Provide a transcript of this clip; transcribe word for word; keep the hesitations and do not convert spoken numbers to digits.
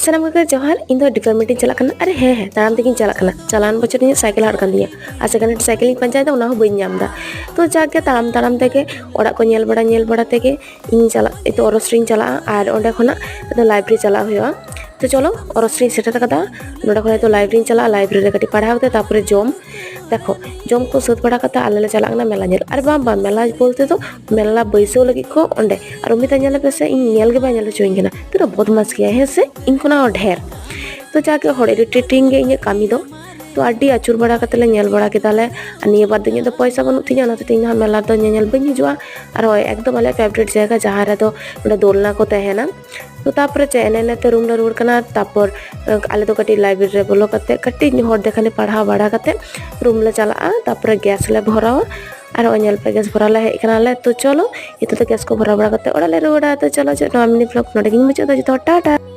ᱥᱟᱱᱟᱢ ᱠᱚᱜᱮ ᱡᱚᱦᱟᱨ᱾ ᱤᱧ ᱫᱚ ᱰᱤᱯᱟᱨᱴᱢᱮᱱᱴ ᱤᱧ ᱪᱟᱞᱟᱜ ᱠᱟᱱᱟ᱾ ᱟᱨᱮ ᱦᱮᱸ ᱦᱮᱸ, ᱛᱟᱲᱟᱢ ᱛᱮᱜᱤᱧ ᱪᱟᱞᱟᱜ ᱠᱟᱱᱟ᱾ ᱪᱟᱞᱟᱣᱮᱱ ᱵᱚᱪᱷᱚᱨ ᱤᱧᱟᱹᱜ ᱥᱟᱭᱠᱮᱞ ᱟᱫ ᱠᱟᱱ ᱛᱤᱧᱟ, ᱟᱨ ᱥᱮᱠᱮᱱᱰ ᱦᱮᱱᱰ ᱥᱟᱭᱠᱮᱞ ᱤᱧ ᱯᱟᱸᱡᱟᱭᱮᱫᱟ, ᱚᱱᱟ ᱦᱚᱸ ᱵᱟᱹᱧ ᱧᱟᱢ ᱮᱫᱟ᱾ ᱛᱚ ᱡᱟᱜᱮ ᱛᱟᱲᱟᱢ ᱛᱟᱲᱟᱢ ᱛᱮᱜᱮ ᱚᱲᱟᱜ ᱠᱚ ᱧᱮᱞ ᱵᱟᱲᱟ ᱧᱮᱞ ᱵᱟᱲᱟ ᱛᱮᱜᱮ ᱤᱧ ᱪᱟᱞᱟᱜ, ᱤᱧ ᱫᱚ ᱚᱨᱚᱥᱨᱤᱧ ᱪᱟᱞᱟᱜᱼᱟ ᱟᱨ ᱚᱸᱰᱮ ᱠᱷᱚᱱᱟᱜ ᱟᱫᱚ ᱞᱟᱭᱵᱨᱮᱨᱤ ᱪᱟᱞᱟᱜ ᱦᱩᱭᱩᱜᱼᱟ᱾ ᱛᱚ ᱪᱚᱞᱚ, ᱚᱨᱚᱥᱨᱤᱧ ᱥᱮᱴᱮᱨ ᱟᱠᱟᱫᱟ᱾ ᱱᱚᱸᱰᱮ ᱠᱷᱚᱱᱟᱜ ᱫᱚ ᱞᱟᱭᱵᱨᱮᱨᱤᱧ ᱪᱟᱞᱟᱜᱼᱟ, ᱞᱟᱭᱵᱨᱮᱨᱤ ᱨᱮ ᱠᱟᱹᱴᱤᱡ ᱯᱟᱲᱦᱟᱣ ᱠᱟᱛᱮ ᱛᱟᱨᱯᱚᱨᱮ ᱡᱚᱢ᱾ ᱫᱮᱠᱷᱚ, ᱡᱚᱢ ᱠᱚ ᱥᱟᱹᱛ ᱵᱟᱲᱟ ᱠᱟᱛᱮ ᱟᱞᱮ ᱞᱮ ᱪᱟᱞᱟᱜ ᱠᱟᱱᱟ ᱢᱮᱞᱟ ᱧᱮᱞ᱾ ᱟᱨ ᱵᱟᱝ ᱵᱟᱝ, ᱢᱮᱞᱟ ᱵᱚᱞᱛᱮ ᱫᱚ ᱢᱮᱞᱟ ᱵᱟᱹᱭᱥᱟᱹᱣ ᱞᱟᱹᱜᱤᱫ ᱠᱚ ᱚᱸᱰᱮ᱾ ᱟᱨ ᱚᱢᱤᱛᱟ ᱧᱮᱞ ᱯᱮ ᱥᱮ, ᱤᱧ ᱧᱮᱞ ᱜᱮ ᱵᱟᱭ ᱧᱮᱞ ᱦᱚᱪᱚᱧ ᱠᱟᱱᱟ᱾ ᱛᱤᱱᱟᱹᱜ ᱵᱚᱫᱢᱟᱥ ᱜᱮᱭᱟ, ᱦᱮᱸ ᱥᱮ? ᱤᱧ ᱠᱷᱚᱱᱟᱜ ᱦᱚᱸ ᱰᱷᱮᱨ᱾ ᱛᱚ ᱡᱟᱜᱮ ᱦᱚᱲ ᱤᱨᱤᱴᱮᱴᱤᱝ ᱜᱮ ᱤᱧᱟᱹᱜ ᱠᱟᱹᱢᱤ ᱫᱚ᱾ ᱛᱚ ᱟᱹᱰᱤ ᱟᱹᱪᱩᱨ ᱵᱟᱲᱟ ᱠᱟᱛᱮ ᱞᱮ ᱧᱮᱞ ᱵᱟᱲᱟ ᱠᱮᱫᱟ ᱞᱮ᱾ ᱟᱨ ᱱᱤᱭᱟᱹ ᱵᱟᱨ ᱫᱚ ᱤᱧᱟᱹᱜ ᱫᱚ ᱯᱚᱭᱥᱟ ᱵᱟᱹᱱᱩᱜ ᱛᱤᱧᱟ, ᱚᱱᱟ ᱦᱚᱛᱮᱡ ᱛᱮ ᱤᱧ ᱫᱚ ᱦᱟᱸᱜ ᱢᱮᱞᱟ ᱨᱮᱫᱚ ᱧᱮᱧᱮᱞ ᱵᱟᱹᱧ ᱦᱤᱡᱩᱜᱼᱟ᱾ ᱟᱨ ᱦᱳᱭ, ᱮᱠᱫᱚᱢ ᱟᱞᱮᱭᱟᱜ ᱯᱷᱮᱵᱟᱨᱤᱴ ᱡᱟᱭᱜᱟ, ᱡᱟᱦᱟᱸ ᱨᱮᱫᱚ ᱚᱸᱰᱮ ᱫᱳᱞᱱᱟ ᱠᱚ ᱛᱟᱦᱮᱱᱟ᱾ ᱛᱚ ᱛᱟᱨᱯᱚᱨᱮ ᱪᱮᱫ, ᱮᱱᱮ ᱮᱱᱮ ᱛᱮ ᱨᱩᱢ ᱞᱮ ᱨᱩᱣᱟᱹᱲ ᱠᱟᱱᱟ᱾ ᱛᱟᱨᱯᱚᱨ ᱟᱞᱮ ᱫᱚ ᱠᱟᱹᱴᱤᱡ ᱞᱟᱭᱵᱨᱮᱨᱤ ᱨᱮ ᱵᱚᱞᱚ ᱠᱟᱛᱮ ᱠᱟᱹᱴᱤᱡ ᱦᱚᱲ ᱫᱮᱠᱷᱟᱱᱮ ᱯᱟᱲᱦᱟᱣ ᱵᱟᱲᱟ ᱠᱟᱛᱮ ᱨᱩᱢ ᱞᱮ ᱪᱟᱞᱟᱜᱼᱟ᱾ ᱛᱟᱨᱯᱚᱨᱮ ᱜᱮᱥ ᱞᱮ ᱵᱷᱚᱨᱟᱣᱟ᱾ ᱟᱨ ᱱᱚᱜᱼᱚᱭ ᱧᱮᱞ ᱯᱮ, ᱜᱮᱥ ᱵᱷᱚᱨᱟᱣ ᱞᱮ ᱦᱮᱡ ᱠᱟᱱᱟᱞᱮ᱾ ᱛᱚ ᱪᱚᱞᱚ, ᱱᱤᱛᱚᱜ ᱫᱚ ᱜᱮᱥ ᱠᱚ ᱵᱷᱚᱨᱟᱣ ᱵᱟᱲᱟ ᱠᱟᱛᱮ ᱚᱲᱟᱜ ᱞᱮ ᱨᱩᱣᱟᱹᱲᱟ᱾ ᱛᱚ ᱪᱚᱞᱚ, ᱪᱮᱫ ᱱᱚᱣᱟ ᱢᱤᱱᱤ ᱵᱞᱚᱜ ᱱᱚᱰᱮ ᱜᱤᱧ ᱢᱩᱪᱟᱹᱫ ᱮᱫᱟ᱾ ᱡᱚᱛᱚ ᱦᱚᱲ ᱴᱟᱴᱟ᱾